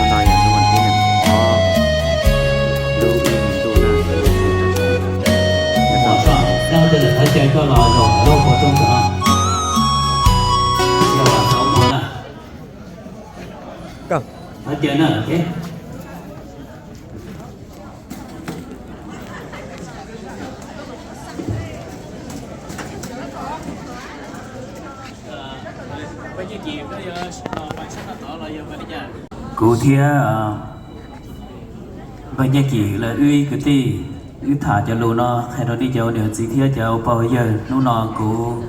Hnub no yog hnub vas thib nees nkaum ob, lub ib hlis ntuj na, yog hnub vas thib nees nkaum ob, yog hnub vas thib nees nkaum ob. Kuv thiab npawg Nyiaj Kim lawv wb ib kwv tij, wb tham cov lus no qhia rau nej cov ua niam txiv thiab cov ua pog ua yawg. Hnub no kuv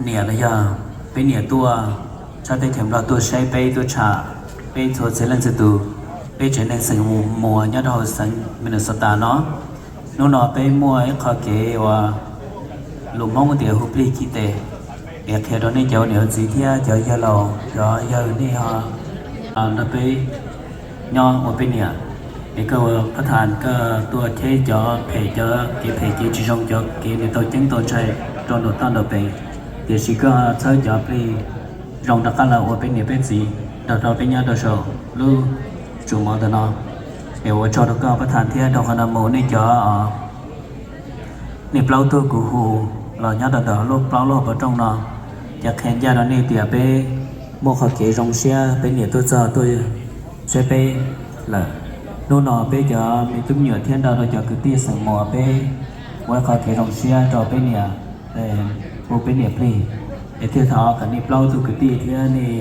niam los yog peb niam tuaj tshaj teb chaws Nplog tuaj saib peb tuaj tsham peb txhua txhia leej txhua tus, peb tsev neeg xeem Muas nyob rau hauv xeev Minnesota no. Hnub no peb muaj ib qho kev uas lus Hmoob tias hu plig khi tes, es qhia rau nej cov ua niam ua txiv thiab cov yawg laus cov yawg nej ho nrog peb nyob ua peb niam. Es koj ua pab thas koj tuaj cheb cov phem cov kev phem kev tsis zoo cov kev nws tau ceeb tau ntshai rau nraum toj nraum pem, tiam sis koj txhawb cov plig zoo rov qab los ua peb niam peb txiv nrog rau peb nyob rau saum lub tsum mov ntawm no. Es ua tsaug rau koj pab thas thiab rau qhov no mus nej cov nej plaub tug kuv hu los nyob rau ntawm lub plaub lub hauv paus rooj no, ces qhia ncaj rau nej tias peb muaj qhov kev zoo siab peb niam tuaj txog tuaj saib peb lawm. Hnub no peb cov me tub me nyuam thiab nrog rau cov kwv tij xeem Muas peb muaj ib qho kev zoo siab rau peb niam, hu peb niam plig. Es thiaj thov kom nej plaub tug kwv tij thiab nej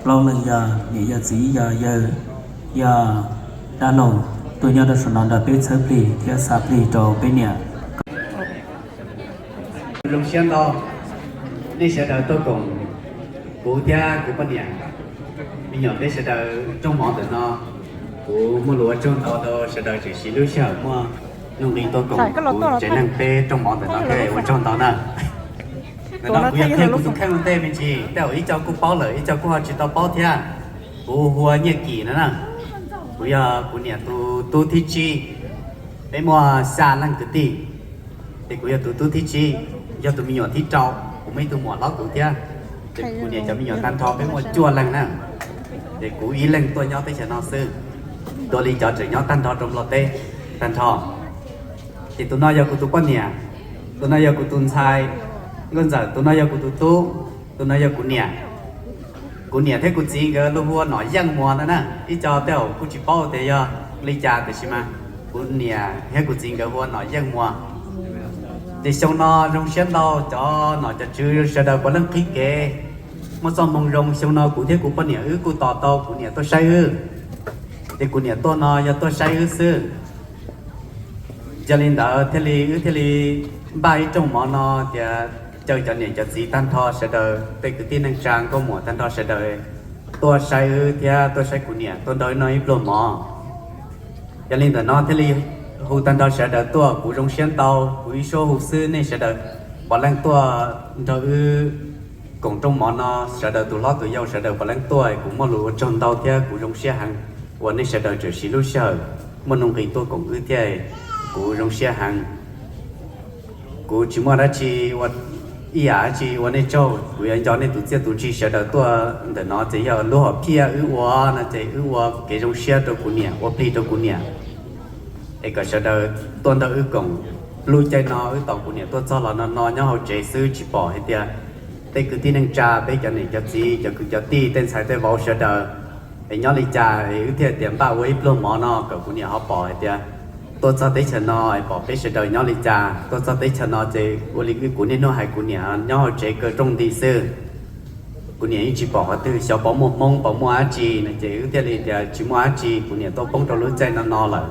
plaub leeg yog niam yog txiv yog yawg yog dab laug tuaj nyob rau saum no nrog peb txhawb plig thiab xa plig rau peb niam. Zoo siab ntau nej sawv daws tuaj koom kuv thiab kuv poj niam, me nyuam peb sawv daws rooj mov ntawm no. Kuv muaj lus ua tsaug ntau rau sawv daws tseem siv lub sij hawm muaj nuj nqis tuaj koom kuv tsev neeg peb rooj mov ntawm no thiab ua tsaug ntau na. Ntawm no kuv yog qhia kuv tus kheej ua ntej me ntsis, tej zaum ib co kuj paub lawm ib co kuj ho tsis tau paub thiab. Kuv hu ua Nyiaj Kim no na, kuv yog kuv niam tus tub thib tsib. Peb muaj xya leej kwv tij, ces kuv yog tus tub thib tsib, yog tus me nyuam thib rau. Kuv muaj ib tug muam hlob kuv thiab, ces kuv niam cov me nyuam tag nrho peb muaj cuaj leeg na. Ces kuv ib leeg tuaj nyob teb chaws no xwb, dua li cov tseem nyob tag nrho rau Nplog teb tag nrho. Ces tus no yog kuv tus poj niam, tus no yog kuv tus ntxhais nkauj ntxawm, tus no yog kuv tus tub, tus no yog kuv niam. Kuv niam thiab kuv txiv nkawd lub hu ua Nom Yeej Muas ntag na. Ib co tej zaum kuj tsis paub tias yog li cas tiam sis mas kuv niam thiab kuv txiv nkawd hu ua Nom Yeej Muas. Ces xyoo no zoo siab ntau cov nom cov tswv sawv daws puav leej qhib kev muaj txoj moo zoo. Xyoo no kuv thiab kuv poj niam wb kuj tos tau kuv niam tuaj saib wb. Ces kuv niam tuaj no yog tuaj saib wb xwb. Yog li ntawd thiaj li wb thiaj li npaj ib rooj mov no tias caw cov niam cov txiv tag nrho sawv daws, tej kwv tij neej tsa nkauj muam tag nrho sawv daws tuaj saib wb thiab tuaj saib kuv niam, tuaj nrog wb noj ib pluag mov. Yog li ntawm no thiaj li hu tag nrho sawv daws tuaj, kuv zoo siab ntau, kuv ib suab hu xwb nej sawv daws puav leej tuaj nrog wb koom rooj mov no, sawv daws tus hlob tus yau sawv daws puav leej tuaj, kuv muaj lus ua tsaug ntau thiab kuv zoo siab heev uas nej sawv daws tseem siv lub sij hawm muaj nuj nqis tuaj koom wb thiab, kuv zoo siab heev. Kuv tsis muaj dab tsi ua, ib yam dab tsi ua nej tsaug, kuv yuav nco nej tus txiaj tus ntsig sawv daws tuaj ntawm no ces yog lub hom phiaj wb ua no ces wb ua kev zoo siab rau kuv niam, ua plig rau kuv niam, es kom sawv daws tuaj nrog wb koom. Lub caij no wb tos kuv niam tuaj txog los no no nyob hauv tsev xwb tsis pom hais tias tej kwv tij neej tsa, peb cov niam cov txiv, cov kwv cov tij, tej ntxhais tej vauv sawv daws es nyob li cas es wb thiaj tias npaj ua ib pluag mov no kom kuv niam ho pom hais tias tuaj txog teb chaws no es pom peb sawv daws nyob li cas. Tuaj txog teb chaws no ces ua li kuv niaj hnub hais kuv niam nyob hauv tsev kaw rooj nti xwb. Kuv niam yeej tsis pom qhov twg xyov pom muaj Hmoob pom muaj dab tsi no ces wb thiaj li tias tsis muaj dab tsi, kuv niam tuaj poob rau lub caij no no lawm.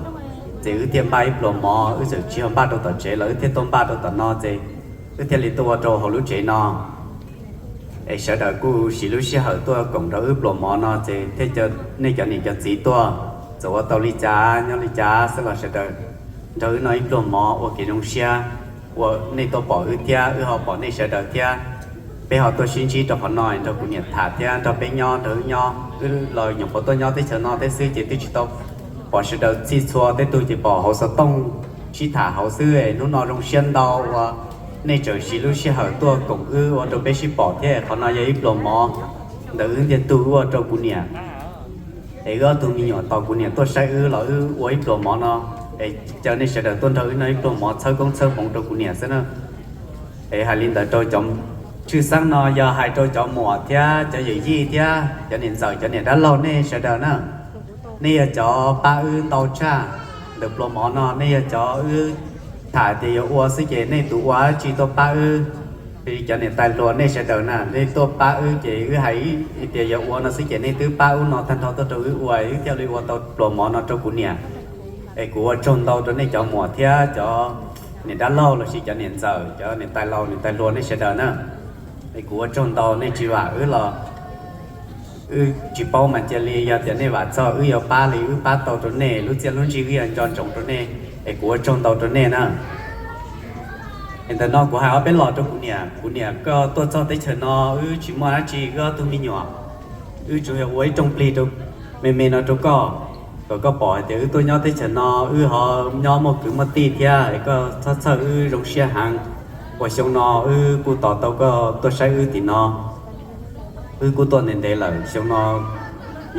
Ces wb thiaj npaj ib pluag mov, wb txawm tsis yog npaj rau tom tsev los wb thiaj tuaj npaj rau tom no ces wb thiaj li tuaj ua rau hauv lub tsev no. Es sawv daws kuj siv lub sij hawm tuaj koom rau wb pluag mov no ces thiaj, nej cov niam cov txiv tuaj, txawm ua tau li cas nyob li cas xwb los sawv daws nrog wb noj ib pluag mov ua kev zoo siab, ua nej tuaj pom wb thiab wb ho pom nej sawv daws thiab. Peb ho tuaj sib ntsib rau qhov no nrog kuv niam tham thiab nrog peb nyob, nrog wb nyob. Wb los nyuam qhuav tuaj nyob teb chaws no thiab xwb ces twb tsis tau pom sawv daws txhij txhua, tej tug ces pom hauv xov tooj sib tham hauv xwb. Hnub no zoo siab ntau uas nej tseem siv lub sij hawm tuaj koom wb ua rau peb sib pom thiab. Qhov no yog ib pluas mov ntawm wb ntiag tug ua rau kuv niam, es wb ob tug me nyuam tos kuv niam tuaj saib wb los wb ua ib pluas mov no, es caw nej sawv daws tuaj nrog wb noj ib pluas mov txhawb koob txhawb hmoov rau kuv niam xwb na. Es hais li ntawd rau cov tshwj xeeb no yog hais rau cov muam thiab cov yawm yij thiab cov niam ntxawm cov niam dab laug nej sawv daws na. Nej yog cov pab wb ntau tshaj. Ntawm pluas mov no nej yog cov wb tham tias yuav ua xwb ces nej tus ua dab tsi tuaj pab wb. Cov niam tais hluas nej sawv daws na, nej tuaj pab wb ces wb hais tias yuav ua no xwb ces nej twb pab ub no tag nrho tuaj rau wb ua, wb thiaj li ua tau pluas mov no rau kuv niam. Es kuv ua tsaug ntau rau nej cov muam thiab cov niam dab laug lossis cov niam ntxawm cov niam tais laus niam tais hluas nej sawv daws na. Es kuv ua tsaug ntau, nej tsis vam wb los wb tsis paub mas cia li yog tias nej vam txog wb yuav pab li wb pab tau rau nej, lub txiaj lub ntsig wb yuav nco ntsoov rau nej. Es kuv ua tsaug ntau rau nej na. Es ntawm no kuv hais ob peb los rau kuv niam. Kuv niam, koj tuaj txog teb chaws no wb tsis muaj dab tsi, wb ob tug me nyuam, wb tsuas yog ua ib rooj plig rau, me me no rau koj, kom koj pom hais tias wb tuaj nyob teb chaws no wb ho nyob muaj kwv muaj tij thiab, es koj txhob txhawj, wb zoo siab heev uas xyoo no wb kuj tos tau koj tuaj saib wb tim no. Wb kuj tuaj ntev ntev lawm, xyoo no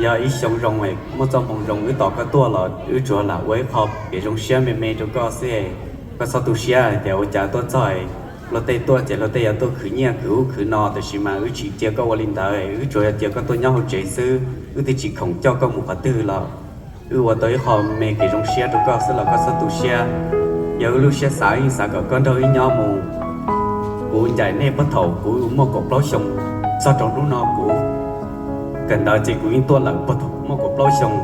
yog ib xyoo zoo, muaj txoj hmoo zoo wb tos koj tuaj los wb tsuas lam ua ib qho kev zoo siab me me rau koj xwb. Koj txhob tu siab hais tias ua cas tuaj txog luag tej tuaj ces luag tej yuav tuaj khwv nyiaj khwv ub khwv no, tiam sis mas wb tsis cia koj ua li ntawd, wb tsuas yog cia koj tuaj nyob hauv tsev xwb, wb twb tsis khoom coj koj mus qhov twg los wb ua tau ib qho me kev zoo siab rau koj xwb los koj txhob tu siab. Yog wb lub siab xav yeej xav kom koj nrog wb nyob mus. Kuv ncaim nej puag thaum kuv muaj kaum plaub xyoos txog rau hnub no kuv kawm ntawv ces kuv yeej tuaj lawm puag thaum kuv muaj kaum plaub xyoos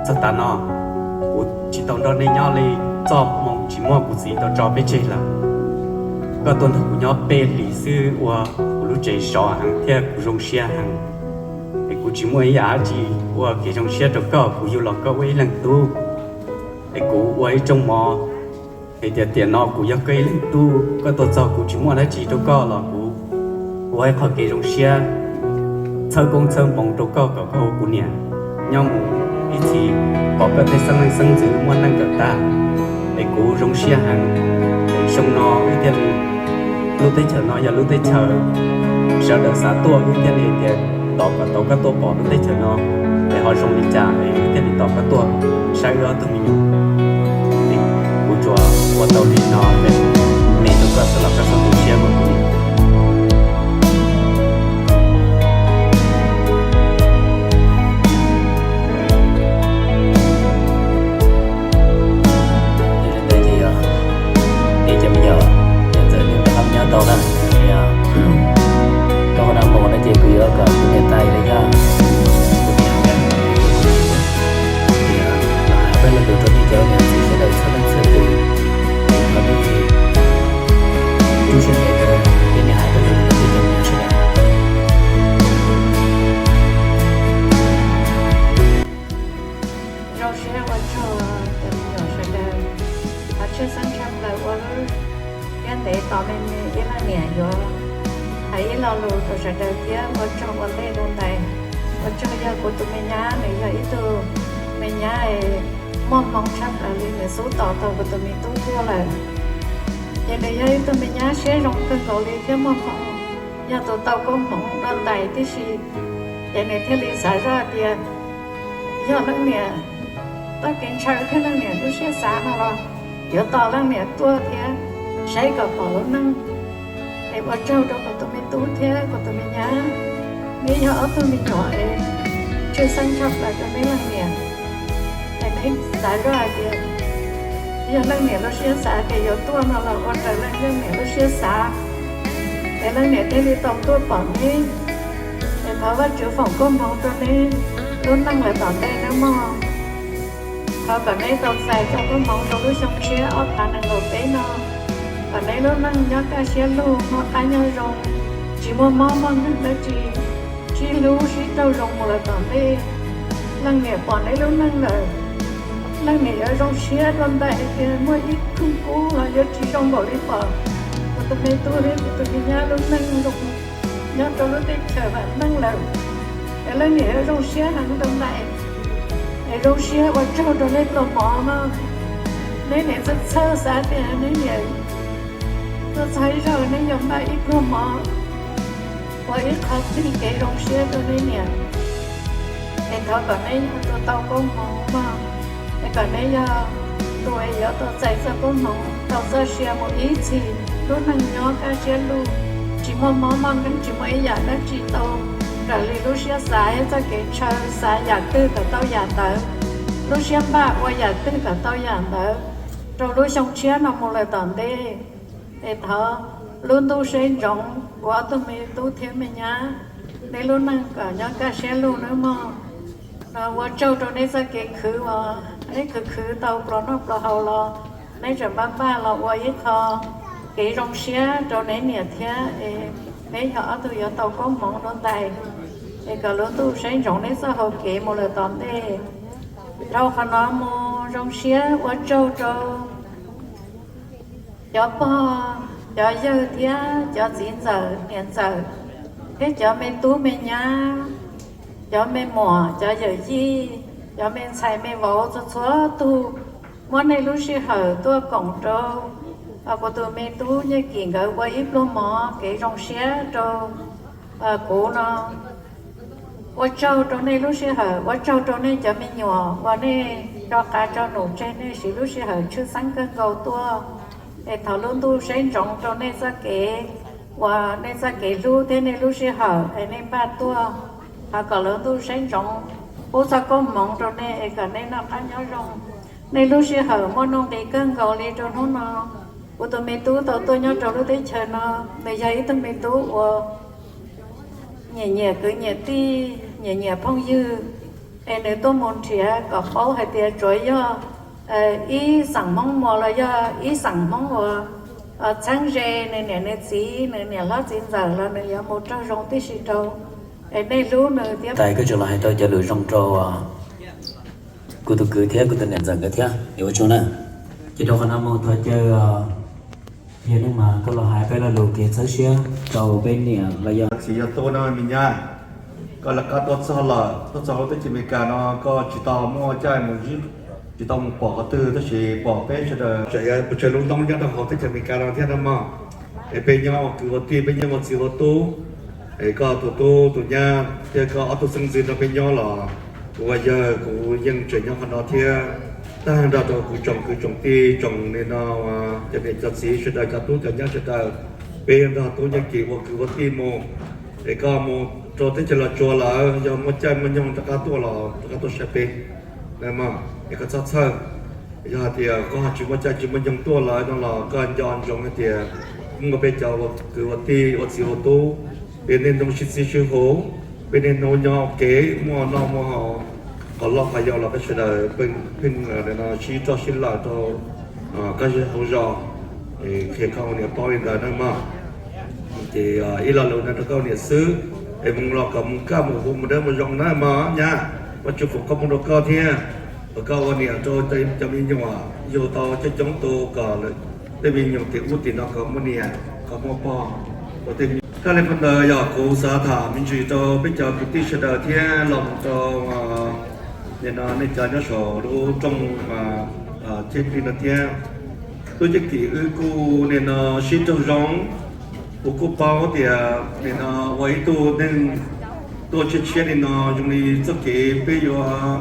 txog tav no. Kuv tsis tau nrog nej nyob li, txoj hmoo tsis muaj kuv txiv tau tso peb tseg lawm. Koj tuaj nrog kuv nyob peb hlis xwb ua kuv lub tsev sov heev thiab kuv zoo siab heev. Es kuv tsis muaj ib yam dab tsi ua kev zoo siab rau koj, kuv yug los koj ua ib leeg tub. Es kuv ua ib rooj mov hais tias tiam no kuv yog koj ib leeg tub, koj tuaj txog kuv tsis muaj dab tsi rau koj los kuv ua ib qho kev zoo siab, txhawb koob txhawb hmoov rau koj kom koj ua kuv niam nyob mus ib txhis, pom koj tej xeeb leej xeeb ntxwv muaj neej kom tag. Es kuv zoo siab heev, es xyoo no wb thiaj li, lub teb chaws no yog lub teb chaws sawv daws xav tuaj, wb thiaj li tias tos kom tau koj tuaj pom lub teb chaws no es ho zoo li cas, es wb thiaj li tos koj tuaj saib wb ob tug me nyuam. Es kuv tsuas ua tau li no, me rau koj xwb los koj txhob tu siab mus. Yog li ntawd ces yog, es cov me nyuam, yog txawm nej nrog nyob tau na, es koj ua dab mus no ces kuv yuav kom kuv niam tais los yog kuv niam, es los hais peb lo lus rau nej cov niam txiv sawv daws txhua leej txhua tus, es thov nej tsis tu siab, es nej hais peb lo lus rau nej cov me nyuam sawv daws. Zoo siab ua tsaug cov me nyuam sawv daws, qhov tshwj xeeb tshaj plaws ua lub siab ntev tos me me ib leej niam yuav hais ib lo lus rau sawv daws thiab ua tsaug ua ntej rau ntawd. Ua tsaug yog kuv tus me nyab, nws yog ib tug me nyab muaj hmoo tshaj plaws li, nws xub tos tau kuv tus me tub tuaj lawm. Ces nws yog ib tug me nyab siab zoo kawg nkaus li thiab muaj hmoo, yog tus tau koob hmoov dua ntais tib si. Ces nws thiaj li xav zoj tias yog leej niam txoj kev ntshaw thiab leej niam lub siab xav no los yuav tos leej niam tuaj thiab saib kom pom lub neej. Es ua tsaug rau kuv tus me tub thiab kuv tus me nyab, neb yog ob tug me nyuam es tshwj xeeb tshaj plaws rau neb leej niam. Es neb xav zoj hais tias yog leej niam lub siab xav tias yuav tuaj no los ua raws leej niam lub siab xav, es leej niam thiaj li tau tuaj pom neb. Es thov Vajtswv foom koob hmoov rau neb lub neej lawm tom ntej nawb mog. Thov kom neb tau txais txoj koob hmoov rau lub xyoo tshiab ob phav nees nkaum peb no, kom neb lub neej nyob kaj siab lug, noj qab nyob zoo, tsis muaj mob muaj nkeeg dab tsi, sib hlub sib raug zoo mus lawm tom ntej. Leej niam pom neb lub neej lawm, leej niam yuav zoo siab dua ntais hais tias muaj ib khoom kub los yuav tsis zoo npaum li pom kuv tus me tub thiab kuv tus me nyab lub neej zoo nyob rau lub teb chaws vam meej lawm, es leej niam yuav zoo siab heev rau ntais. Es zoo siab ua tsaug rau nej pluas mov mog. Neb niam txhawj txhawj xav tias neb niam tuaj txog ib zaug neb yuav npaj ib pluas mov ua ib qho plig kev zoo siab rau neb niam. Es thov kom neb yog tus tau koob hmoov mog, es kom neb yog tus yuav tau txais txoj koob hmoov tau txoj sia mus ib txhis lub neej nyob kaj siab lug, tsis muaj mob muaj nkeeg, tsis muaj ib yam dab tsi tau raws li lub siab xav thiab txoj kev ntshaw, xav yam twg kom tau yam ntawd, lub siab npaj ua yam twg kom tau yam ntawd rau lub xyoo tshiab no mus lawm tom ntej. Es thov lub ntuj saib ntsoov kuv ob tug me tub thiab me nyab, neb lub neej kom nyob kaj siab lug nawb mog. Ua tsaug rau neb txoj kev khwv uas neb khwv khwv tau pluas noj pluas haus los neb tseem npaj npaj los ua ib qho kev zoo siab rau neb niam thiab es neb yog ob tug yuav tau koob hmoov rau ntais, es kom lub ntuj saib ntsoov neb txoj hau kev mus lawm tom ntej. Dhau qhov no mus zoo siab ua tsaug rau cov pog, cov yawg thiab cov txiv ntxawm niam ntxawm, thiab cov me tub me nyab, cov me muam, cov yawm yij, cov me ntxhais me vauv txhua txhua tug, muab nej lub sij hawm tuaj koom rau kuv tus me tub Nyiaj Kim nkawd ua ib pluag mov kev zoo siab rau kuv no. Ua tsaug rau nej lub sij hawm, ua tsaug rau nej cov me nyuam uas nej rov qab tso num tseg nej siv lub sij hawm tshwj xeeb kawg nkaus tuaj. Es thov lub ntuj saib ntsoov rau nej txoj kev uas nej txoj kev hlub thiab nej lub sij hawm es nej npaj tuaj. Thov kom lub ntuj saib ntsoov pub txoj koob hmoov rau nej es kom nej noj qab nyob zoo. Nej lub sij hawm muaj nuj nqis kawg nkaus li rau hnub no. Kuv tus me tub tau tuaj nyob rau lub teb chaws no, nws yog ib tug me tub uas nyiam nyiam kwv nyiam tij, nyiam nyiam phooj ywg, es nws tuaj mus nrhiav kom paub hais tias tsuav yog ib xeem Hmoob Muas los yog ib xeem Hmoob uas txheeb ze nws niam nws txiv, nws niam hlob txiv ntxawm los nws yuav mus raug zoo tib si rau. Es nej hlub nws thiab. Tais koj tseem los hais tau cov lus zoo rau kuv tus kwv thiab kuv tus niam ntxawm nkawd thiab, es ua tsaug na. Ces rau qhov no mus thov caw Yog neej mas koj los hais peb lo lus kev txhawb siab rau peb niam los yog txiv yog tuaj no me nyab, koj lawv qab tuaj txog lawm, tuaj txog lub teb chaws Amelikas no koj tsis tau muaj caij mus, tsis tau mus pom qhov twg tab sis pom peb sawv daws tseem yog pes tsawg lub ntoo nyob rau hauv teb chaws Amelikas no thiab na mog. Es peb nyob ua kwv ua tij, peb nyob ua txiv ua tub, es koj tus tub tus nyab thiab koj ob tug xeeb ntxwv nrog peb nyob los kuv ua yawg kuv yeej tseem nyob qhov no thiab. Tag nrho rau kuv tsoom kwv tsoom tij tsoom nim no cov niam cov txiv sawv daws, cov tub cov nyab sawv daws, peb nrog tub Nyiaj Kim ua kwv ua tij mus. Es koj mus rau teb chaws Los Tsuas lawm, yog muaj caij muaj nyoog rov qab tuaj los rov qab tuaj saib peb na mog, es koj txhob txhawj. Yog hais tias koj tsis muaj caij tsis muaj nyoog tuaj lawm no los koj nco ntsoov hais tias muaj peb cov ua kwv ua tij ua txiv ua tub, peb niaj hnub sib txib sib hu, peb niaj hnub nyob ua ke, muaj noj muaj haus, qhov loj qhov yau los peb sawv daws pheej sib roj sib lawm rau koj zej hauv zos. Qhia koj ua niam paub li ntawd na mog. Ces ib lo lus no rau koj ua niam xwb, es mus los kom mus kaj mus huv mus dawb mus zoo na mog nyab. Vaj tswv foom koob hmoov rau koj thiab, kom koj ua niam rau cov me nyuam yug tau coob coob tus kom tej me nyuam tim ub tim no kom muaj niam kom muaj pog. Ua tej me nyuam, koj li qhov ntawd yog kuv xav tham me ntsis rau peb cov kwv tij sawv daws thiab los mus rau nim no nej cov nyob saum lub rooj thiab li no thiab. Tub Nyiaj Kim wb kuj nim no sib raug zoo, kuv kuj paub tias nim no ua ib tug neeg tuaj tshiab tshiab li no zoo li txoj kev peb yuav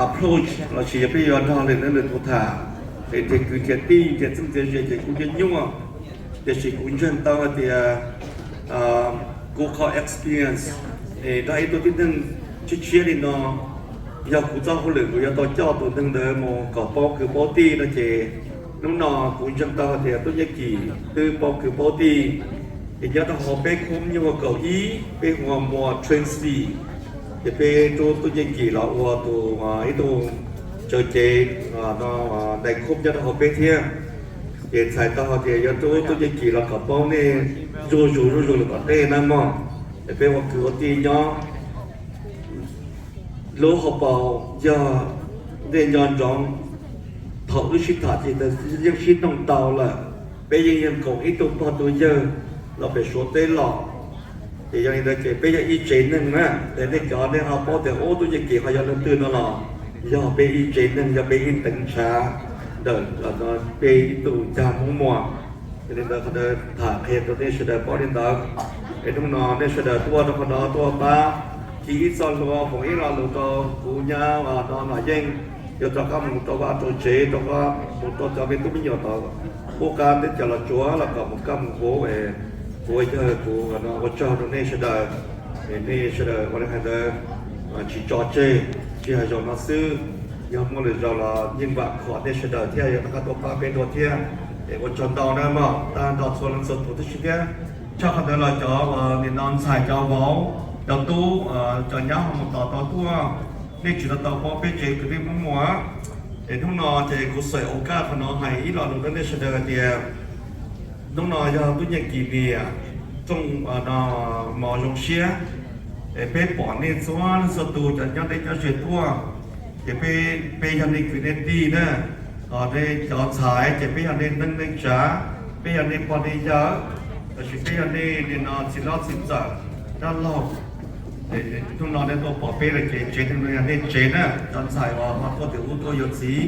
approach lossis yog peb yuav nrog lwm leej lwm tus tham, es nrhiav kwv nrhiav tij nrhiav txheeb nrhiav ze ces kuj nyuaj nyuaj. Tiam sis kuv ntseeg tau hais tias kuv qhov experience es nrog ib tug tib neeg tshiab tshiab li no, yog kuv txoj hauj lwm kuv yuav tau coj tus neeg ntawd mus kom paub kwv paub tij no ces hnub no kuv ntseeg tau hais tias Tub Nyiaj Kim twb paub kwv paub tij. Ces nyob rau hauv peb khub nyuag kaum ib peb hu ua Train C, ces peb rub Tub Nyiaj Kim los ua tus ib tug tswv cev no, nais khub nyob rau hauv peb thiab. Ces txhais tau hais tias yuav rub Tub Nyiaj Kim los kom paub nej zuj zus zuj zus lawm tom ntej na mog. Es peb ua kwv ua tij nyob, lub hauv paus yog nej nco ntsoov, thaum wb sib tham ces yeej sib noog tau lawm, peb yeej yog koom ib tug pog tug yawg. los pem Suav teb los. Ces yog li ntawd ces peb yog ib tsev neeg na, ces nej cov nej ho paub tias ub tub Nyiaj Kim ho yog leej twg no los yog peb ib tsev neeg, yog peb ib teev ntshav ntawm peb ib tug ncag Hmoob Muas. Yog li ntawd qhov ntawd tham qhia rau nej sawv daws paub li ntawd. Es hnub no nej sawv daws tuaj rau qhov no tuaj pab ci ib txoj hlua foom ib lo lus rau kuv nyab no Nom Yeej, yuav rov qab mus rau vaj rau tsev, rov qab mus rau cov me tub me nyuam tom qub qab teb chaws Los Tsuas los kom mus kaj mus huv, kuv yawg kuv no ua tsaug rau nej sawv daws. Es nej sawv daws ua li hais ntawd tsis tso tseg, tsis hais zaum no xwb, yog muaj lwm zaus los yeej vam khom nej sawv daws thiab yuav rov qab tuaj pab peb dua thiab. Es ua tsaug ntau na mog, tag nrho txhua leej txhua tus tib si thiab. Tshaj qhov ntawd los cov uas nim no ntxhais cov vauv cov tub cov nyab ho mus tos tau tuaj, nej tsis tau tau paub peb tsev kwv tij Hmoob Muas. Es hnub no ces kuv xav ua kaj qhov no hais ib lo lus rau nej sawv daws hais tias hnub no yog tub Nyiaj Kim niam rooj no mos zoo siab. Es peb pom nej txhua leej txhua tus cov nyob deb nyob ze tuaj, ces peb, peb yog nej kwv nej tij na, ho nej cov ntxhais ces peb yog nej neej nej tsav, peb yog nej pog nej yawg, lossis peb yog nej nim no txiv hlob txiv ntxawm dab laug. Hnub no nej tuaj pom peb lawm ces tsev neeg no yog nej tsev na, cov ntxhais uas ho tuaj tim ub tuaj yuav txiv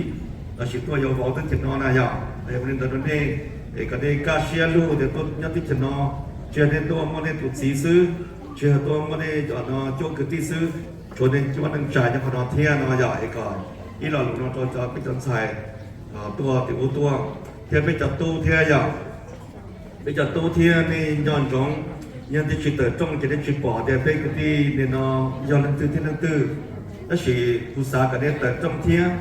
lossis tuaj yuav vauv teb chaws no na yog. Es ua li ntawd rau nej, es kom nej kaj siab lug tias tuaj nyob teb chaws no, tsis yog nej tuaj muaj nej tus txiv xwb, tsis yog tuaj muaj nej cov no cuab kwv tij xwb, tshuav nej cuab neej tsa nyob qhov no thiab no yog. Es kom ib lo lus no rau cov peb cov ntxhais tuaj tim ub tuaj, thiab peb cov tub thiab yog. Peb cov tub thiab nej nco ntsoov, yog nej tsis tawm rooj ces nej tsis pom tias peb kwv tij nim no yog leej twg thiab leej twg. Tab sis kuv xav kom nej tawm rooj thiab,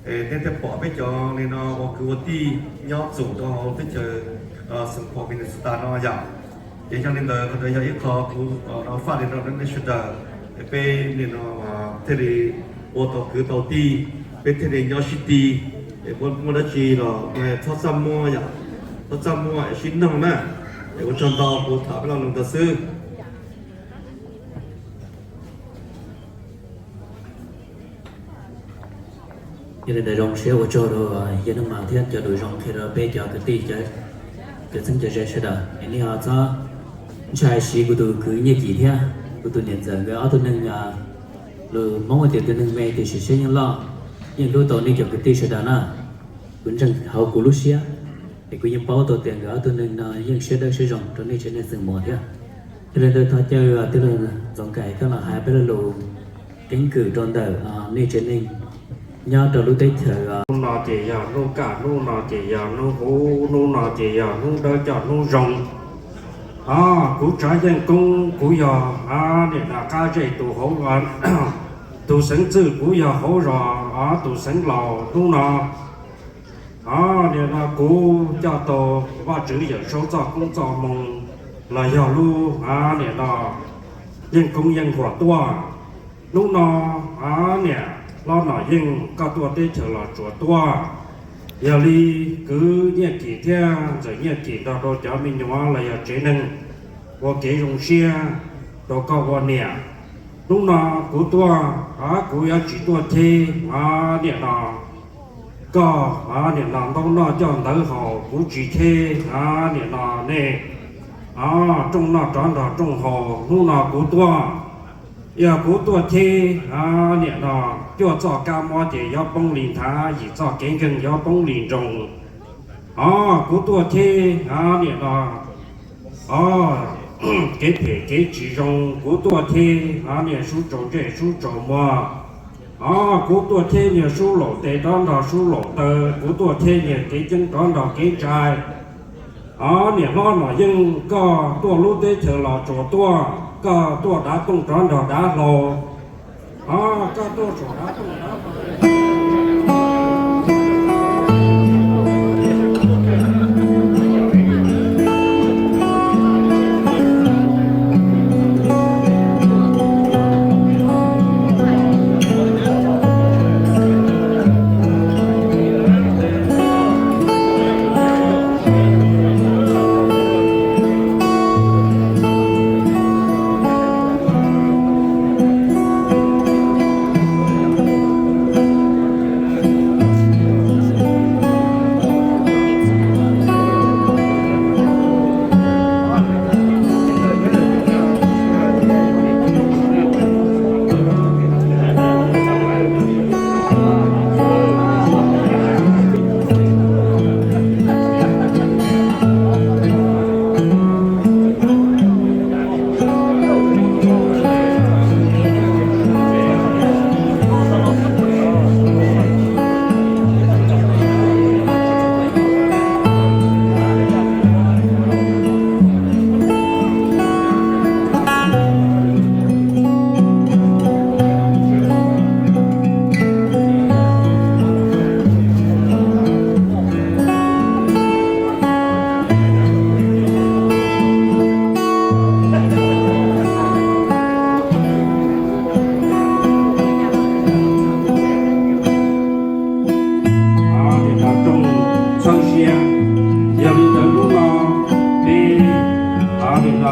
es nej thiaj pom peb cov nim no ua kwv ua tij nyob txum rau hauv teb chaws xeev pos Minnesota no yom. Ces yog li ntawd qhov ntawd yog ib qho kuv faj li no rau nej sawv daws, es peb nim no thiaj li ua tau kwv tau tij, peb thiaj li nyob sib ti. Es muaj dab tsi los txhob txaj muag yom, txhob txaj muag es sib noog na. Es ua tsaug ntau, kuv tham peb lo lus ntawd xwb. Yog li ntawd zoo siab ua tsaug rau yawg Neej Mas thiab cov lus zoo qhia rau peb cov kwv tij, cov txheeb cov ze sawv daws. Es nej ho txhob ntshai siv kuv tus kwv Nyiaj Kim thiab kuv tus niam ntxawm nkawd ob tug neeg, lus Hmoob hais tias tus neeg me tus sim siab yeej loj, yeej hlub tau nej cov kwv tij sawv daws na. Kuv ntseeg hauv kuv lub siab, es kuv yeej paub tau tias nkawd ob tug neeg no yeej siab dawb siab zoo rau nej tsev neeg Xeev Muas thiab. Yog li ntawd thov caw tij laug Ntxoov Kaim coj los hais peb lo lus keeb kwm rau ntawm nej tsev neeg nyob rau lub teb chaws. Hnub no ces yog hnub kaj, hnub no ces yog hnub huv, hnub no ces yog hnub dawb coj hnub zoo. Kuv Tsav Yeej Koob kuv yog nim no qab zej tus hauv, tus xeev txwj kuv yog hauv zos tus xeev laus hnub no. Nim no kuv coj tau Vajtswv Yawm Saub txoj koob txoj hmoo los yog lub nim no Yeej Koob Yeej Huam tuaj. Hnub no niam hlob Nom Yeej koj tuaj teb chaws Los Tsuas tuaj, yog li kwv Nyiaj Kim thiab ntxawm Nyiaj Kim nrog rau cov me nyuam los yog tsev neeg ua kev zoo siab rau koj ua niam. Hnub no kuv tuaj, kuv yuav tsis tuaj cheb nim no koj nim no ntaub noj coj ntawv haus, kuv tsis cheb nim no nej rooj noj rov nrog rooj haus. Hnub no kuv tuaj, yog kuv tuaj cheb nim no cuaj txoj kab mob ces yuav poob li nthav, yim txoj kev nkeeg yuav poob li nroos. Kuv tuaj cheb nim no kev phem kev tsis zoo, kuv tuaj cheb niag sub tsaus ntsej sub tsaus muag. Kuv tuaj cheb niag sub laum tes rov nrog sub laum taw, kuv tuaj cheb niag kev ceeb rov nrog kev ntshai. Niam hlob Nom Yeej, koj tuaj lub teb chaws Los Tsuas tuaj, koj tuaj dav tooj rov nrog dav hlau. Koj tuaj saum dav tooj dav hlau.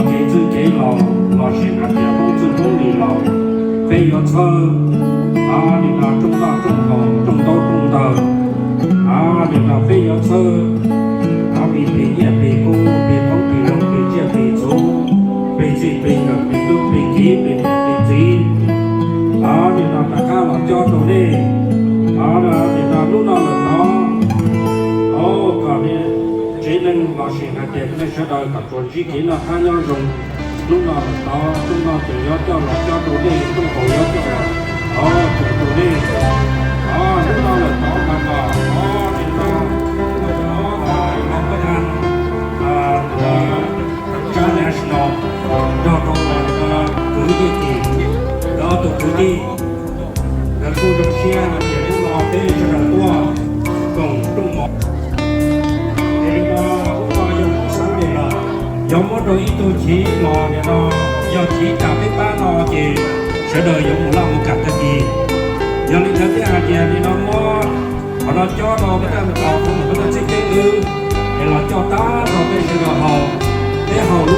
kev txwj kev laus los sis hais tias Hmoob txwj Hmoob lim laus, peb yuav txhawb, nim no rooj noj rooj haus, rooj ntaub rooj ntawv, nim no peb yuav txhawb, peb plig nyiaj plig kub, plig qoob plig loo, plig tsiaj plig txhu, plig txij plig nkawm, plig tub plig kiv, plig niam plig txiv, nim no rov qab los cob rau nej. Nim no hnub no lawm tod, kom tsev neeg los sis hais tias nej sawv daws kom tsuas ntsib kev noj qab nyob zoo. Hnub no lawm tod, hnub no ces yuav coj los cob rau nej, rooj haus yuav coj los tod rau nej. Hnub no lawm tod mas kom nim no Hmoob Thab, Tsab National, nrog rau kwv Yiaj Kim, nkawd ob tug kwv tij, nkawd kuj zoo siab hais tias hnub no peb sawv daws tuaj koom rooj mov. Es nim no hnub no yog hnub Sunday lawm, yog muab rau ib tug chiv los nim no yog chiv kam peb pab no ces sawv daws yuav mus laj mus kam tag kis. Yog li ntawd thiaj hais tias nim no muab qhov no cob rau peb tag mus tau peb txhij teb wb, es los coj tag rau peb sawv daws haus. Peb haus